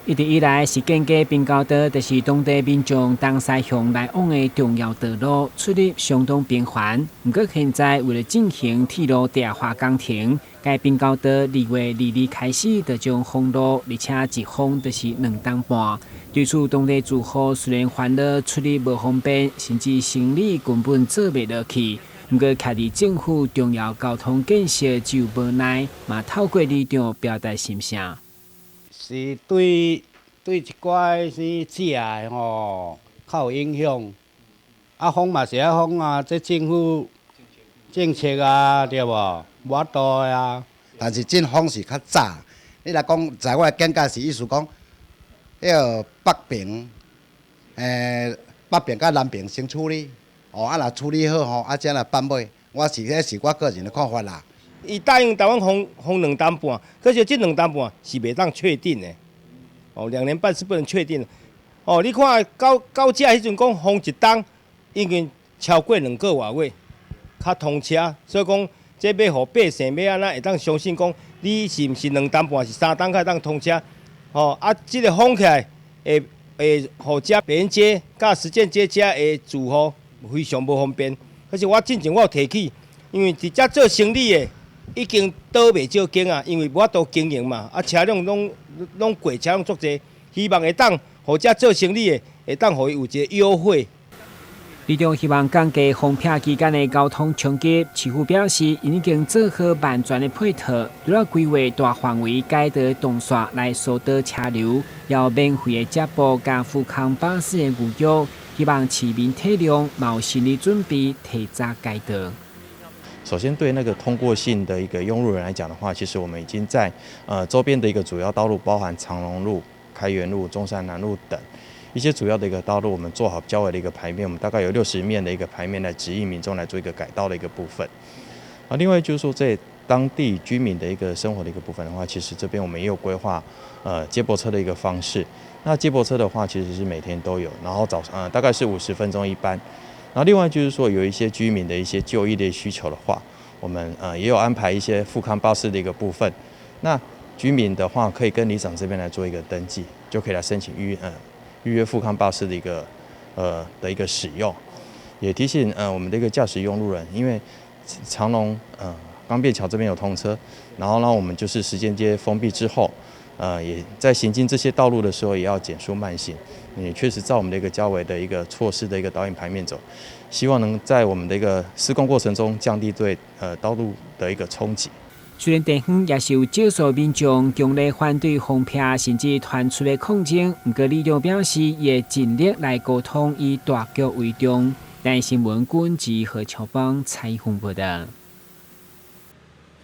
一直以來，實踐街平交道就是當地民眾東西向來往的重要道路，出入相當頻繁。毋過現在為了進行鐵路地下化工程，該平交道2月22日開始就將封路，而且一封就是2冬半。對此，當地住戶雖然煩惱出入無方便，甚至生理根本做袂落去。毋過，徛佇政府重要交通建設只有無奈，嘛透過里長表達心聲。是對對一寡是食的吼較有影響，啊封嘛是愛封啊，這政府政策啊，對無？無法度的啊。但是進封是較早，你若講在我的見解是意思講，彼个北爿，北爿佮南爿先處理，哦，啊若處理好吼，啊才來放尾，我是這是我個人的看法啦。伊答應台灣封封兩冬半，可是這兩冬半是袂當確定的。哦，2年半是不能確定的。哦，你看到到這彼陣講封一冬，已經超過2個外月，較通車。所以講，這欲予百姓欲按怎會當相信講，你是毋是兩冬半是3冬才會當通車？哦，啊，這个封起來會會予遮北園街佮實踐街遮的住戶非常無方便。可是我進前我有提起，因為佇遮做生理的已經倒袂少間啊，因為無法度經營嘛，啊車輛攏攏過車攏足濟，希望會當予遮做生理的會當予伊有一个優惠。里長希望降低封闢期間的交通衝擊，市府表示，已經做好萬全的配套，除了規劃大範圍改道動線來疏導車流，有免費的接駁佮復康巴士的預約，希望市民體諒，嘛有心理準備，提早改道。首先，對那個通過性的一個用路人來講的話，其實我們已經在周邊的一個主要道路，包含長榮路、開元路、中山南路等一些主要的一個道路，我們做好較為的一個牌面，我們大概有60面的一個牌面來指引民眾來做一個改道的一個部分。啊，另外就是說在當地居民的一個生活的一個部分的話，其實這邊我們也有規劃接駁車的一個方式。那接駁車的話，其實是每天都有，然後早上大概是50分鐘一班。然後另外就是說，有一些居民的一些就醫的需求的話，我們也有安排一些復康巴士的一個部分。那居民的話，可以跟里長這邊來做一個登記，就可以來申請預約復康巴士的一個使用。也提醒我們的一個駕駛用路人，因為長榮鋼便橋這邊有通車，然後呢我們就是實踐街封閉之後，也在行經這些道路的時候，也要減速慢行。也確實照我們的一個交維的一個措施的一個導引牌面走，希望能在我們的一個施工過程中降低對道路的一個衝擊。雖然地方也是有少數民眾強烈反對封闢，甚至傳出的抗爭，毋過里長表示，會盡力來溝通，以大局為重。台視新聞軍志何秋芳採訪報道。